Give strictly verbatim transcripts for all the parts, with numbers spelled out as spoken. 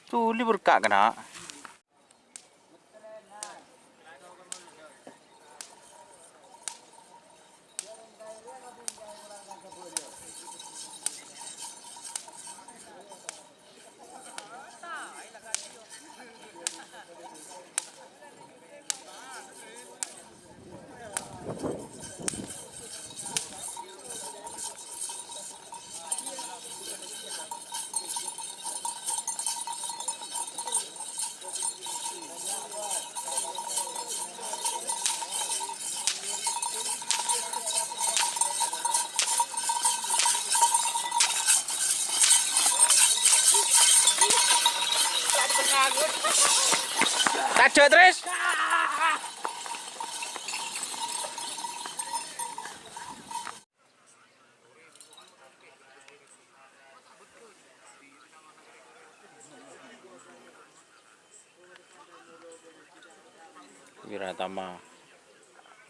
Tuli berka' kena. Taja, Tris. Wiratama.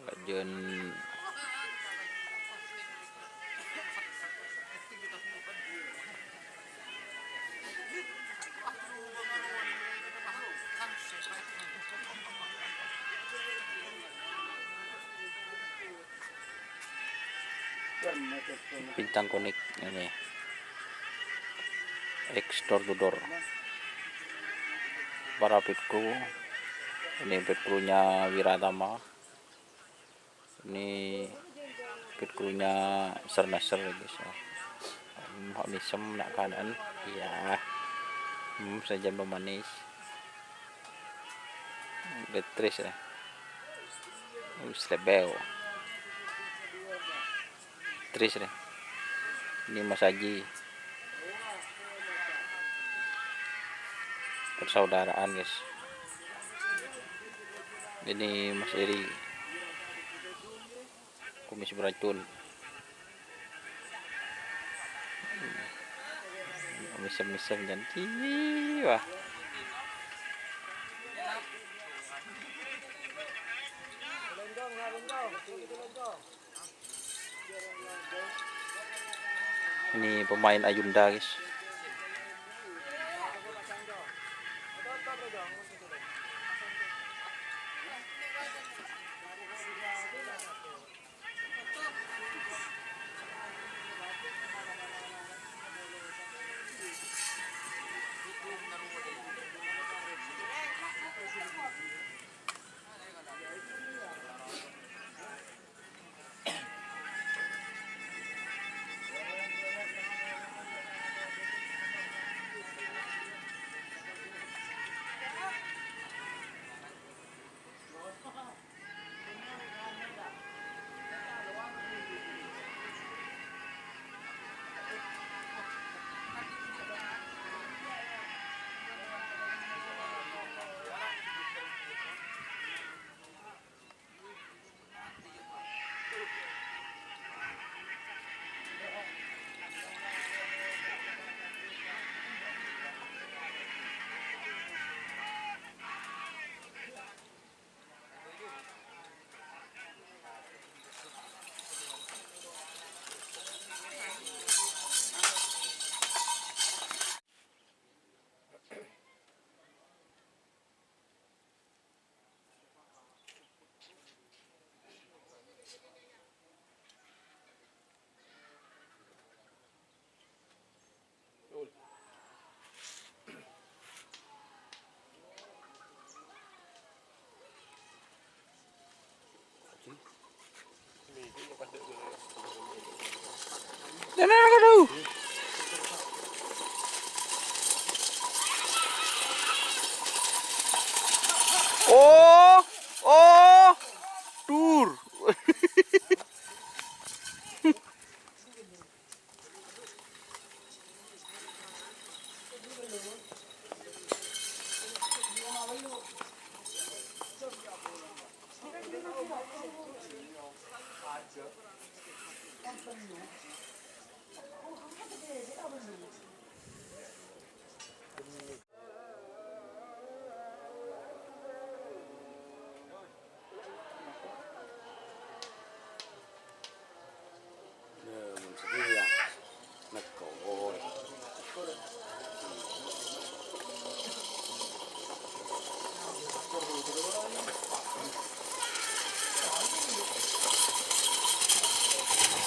Kajian Bintang Konik ini. Ex door to door. Para pit crew. Ini pit crew-nya Wiratama. Ini pit crew-nya Sir Nasser, guys, ya. Hmm, kok mesem nak kanan? Iya. Hmm, sajan pemanis. Beatrice, ya. Uh, slebeo. Beatrice, ya. Ini Mas Haji. Persaudaraan, guys. Ini Mas Eri. Kumis beracun. Mesem-mesem janji, wah. Ini pemain Ayunda, guys. Oh, oh, dur.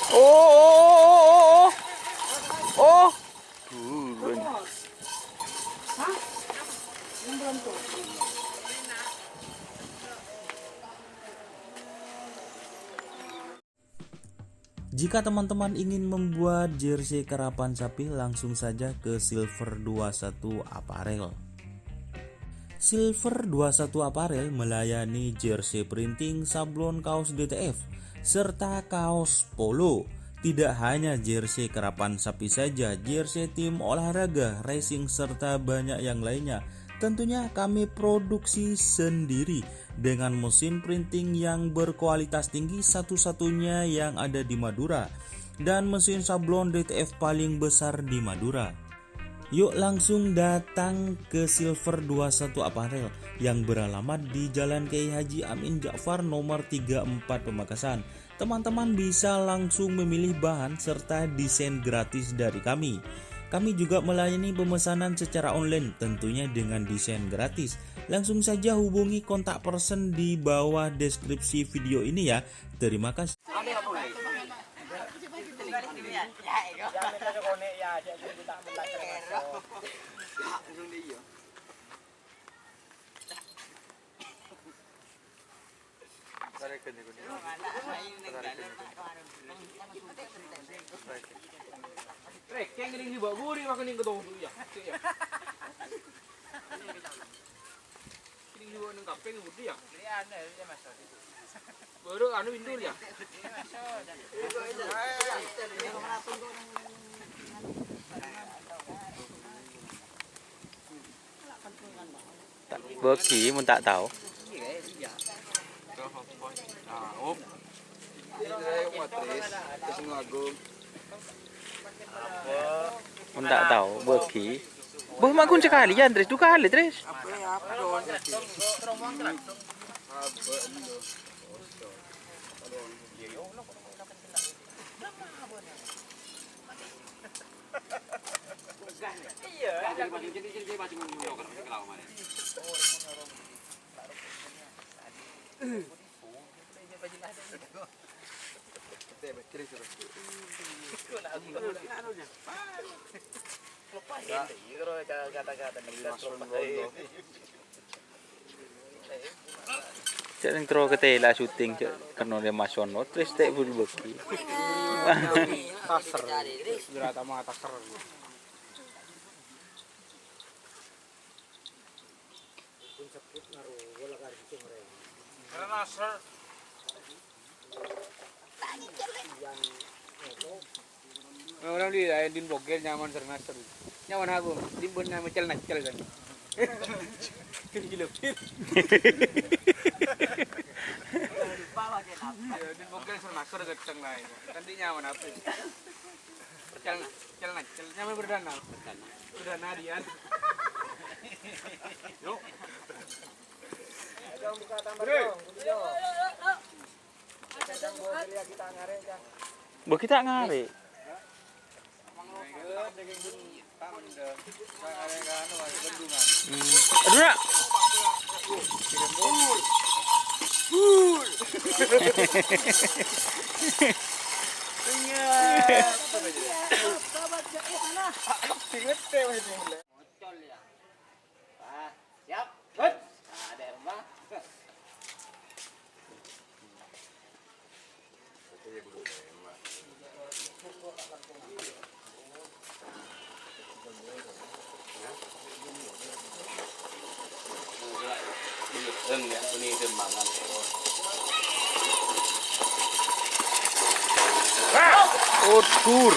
Oh, oh, oh, oh, oh, oh. Buruan. Jika teman-teman ingin membuat jersey karapan sapi, langsung saja ke Silver dua satu Apparel. Silver dua satu Apparel melayani jersey printing, sablon kaos D T F, serta kaos polo. Tidak hanya jersey karapan sapi saja, jersey tim olahraga, racing, serta banyak yang lainnya. Tentunya kami produksi sendiri dengan mesin printing yang berkualitas tinggi, satu-satunya yang ada di Madura, dan mesin sablon D T F paling besar di Madura. Yuk langsung datang ke Silver dua satu Apparel yang beralamat di Jalan Kiai Haji Amin Ja'far nomor tiga empat Pamekasan. Teman-teman bisa langsung memilih bahan serta desain gratis dari kami. Kami juga melayani pemesanan secara online, tentunya dengan desain gratis. Langsung saja hubungi kontak person di bawah deskripsi video ini ya. Terima kasih. Rek, keng ning di bawah guri makan yang ketong ya. Ning di bawah nang kapeng budi ya. Baru anu pintu ya. Bagi mun ta' tao. Mun ta' tao, bagi. Beh, ma' ghun sakalèyan, Tris. Du kalè, Tris. Cè' neng terro ketela syuting, cè' keno le masono, terus te' buru bagi. Taser. Jurata ma taser. Karena ser. Orang di lain din bogel nyaman ser naser. Nyaman aku, din pun nyaman cel nacel kan. Gila, gila. Ya, din bogel ser naser ganteng lah ini. Kan dia nyaman apa? Cel, cel nacel, nyaman berdana. Berdana dia. Yuk. Bagi ta' ngarè'. Hmm. Aduh, nak. Siap. Hut. Nah, ada rumah. Oh, dur.